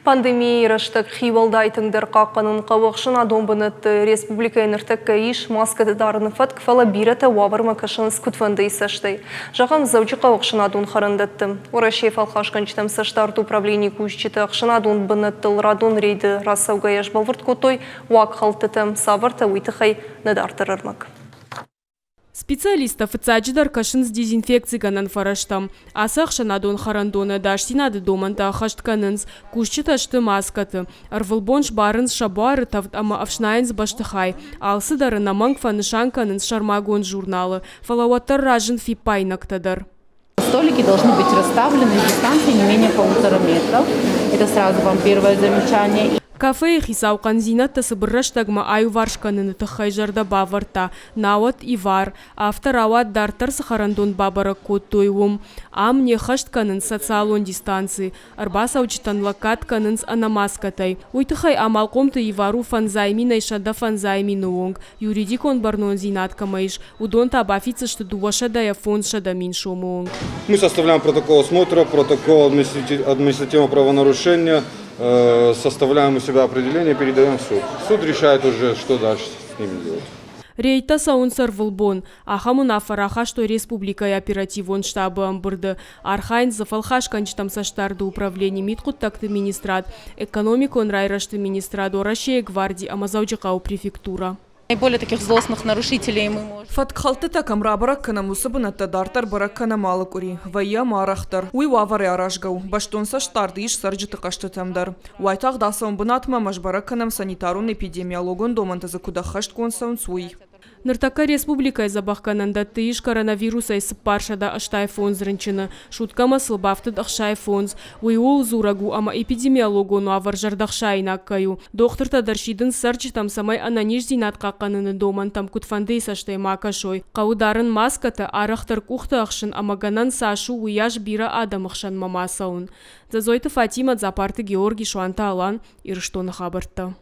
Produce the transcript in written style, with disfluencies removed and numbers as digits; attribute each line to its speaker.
Speaker 1: Пандемийы рӕстӕг хи уӕлдай тынгдӕр хъахъхъӕнын хъӕуы ӕхсӕнадон бынӕтты. Республикӕйы ныртӕккӕ ис маскӕты дарыны фӕтк, фӕлӕ бирӕтӕ уавӕрмӕ кӕсынц куыдфӕндыйы цӕстӕй. Зӕгъӕм, Дзӕуджыхъӕуы ӕхсӕнадон хӕрӕндӕтты. Уӕрӕсейы фӕлхасгӕнджытӕм цӕстдарды управленийы кусджытӕ ӕхсӕнадон бынӕттыл радон рейды рацӕугӕйӕ сбӕлвырд кодтой уагхӕлдтытӕ. Цавӕртӕ, уый тыххӕй нӕ дарддӕр ӕрмӕг.
Speaker 2: Специалисттӕ фыццаджыдӕр кӕсынц дезинфекцигӕнӕн фӕрӕзтӕм. Ацы ӕхсӕнадон хӕрӕндоны ӕдасдзинады домӕнтӕ ӕххӕст кӕнынц. Кусджытӕ сты маскӕты. Ӕрвылбон сбарынц сӕ буары тӕвд ӕмӕ ӕфснайынц бӕстыхай. Алцыдӕр ӕнӕмӕнг фӕнысан кӕнынц сӕрмагонд журналы. Фӕлӕ уӕддӕр разынд фиппаинӕгтӕ дӕр.
Speaker 3: Столики должны быть расставлены с дистанции не менее 1,5 метров. Это сразу вам первое замечание.
Speaker 2: Кафейы хицау хъӕндзинӕдтӕ цыбыр рӕстӕгмӕ аиуварс кӕныны тыххӕй зӕрдӕ бавӕрдта, науӕд ивар. Афтӕ рауад, дарддӕр цы хӕрӕндон бабӕрӕг кодтой, уым. Ам не ххӕст кӕнынц социалон дистанци. Ӕрбацӕуджытӕн лӕггад кӕнынц ӕнӕ маскӕтӕй. Уый тыххӕй амалхъомты ивар у 5 минӕй 150 мины онг. Юридикон бӕрнондзинад кӕмӕ ис, уыдон та бафиддзысты 200 500 000 сомы онг.
Speaker 4: Мы составляем протокол осмотра, протокол административного правонарушения, составляем у себя определение, передаем в суд. Суд решает уже, что дальше с ними делать.
Speaker 2: Рейдтӕ цӕуынц ӕрвылбон. Ахӕм уынаффӕ рахастой республикӕйы оперативон штабы ӕмбырды. Архайынц дзы фӕлхасгӕнджытӕм цӕстдарды управлени, мидхъуыддӕгты министрад, экономикон райрӕзты министрад, Уӕрӕсейы гварди ӕмӕ Дзӕуджыхъӕуы префектурӕ.
Speaker 3: Наиболее таких злостных нарушителей мы можем.
Speaker 5: Фӕткхӕлдтытӕ кӕм рабӕрӕг кӕнӕм, уыцы бынӕттӕ дарддӕр бӕрӕг кӕнӕм алы къуыри. Вӕййӕм арӕхдӕр. Уый уавӕрӕй аразгӕ у. Бӕстон цӕстдард ис цӕрджыты хъӕстытӕм дӕр. Уайтагъд ацӕуӕм бынатмӕ ӕмӕ сбӕрӕг кӕнӕм санитарон-эпидемиологон домӕнтӕ дзы куыд ӕххӕстгонд цӕуынц, уый.
Speaker 2: Ныртӕккӕ республикӕйы дзӕбӕхгӕнӕндӕтты ис коронавирусӕй 485 рынчыны, суткӕмӕ сыл бафтыд 65. Уый ууыл дзурӕг у, ӕмӕ эпидемиологон уавӕр зӕрдӕхсаинаг кӕй у. Дохтыртӕ дӕр сидынц цӕрджытӕм, цӕмӕй ӕнӕниздзинад хъахъхъӕныны домӕнтӕм куыдфӕндыйы цӕстӕй ма кӕсой. Хъӕуы дарын маскӕтӕ, арӕхдӕр къухтӕ ӕхсын ӕмӕ гӕнӕн цас у, уыйас бирӕ адӕмы хсӕнмӕ ма цӕуын. Дзӕдзойты Фатимӕ, Дзапарты Георги, Суанты Алан, Ирыстоны хабӕрттӕ.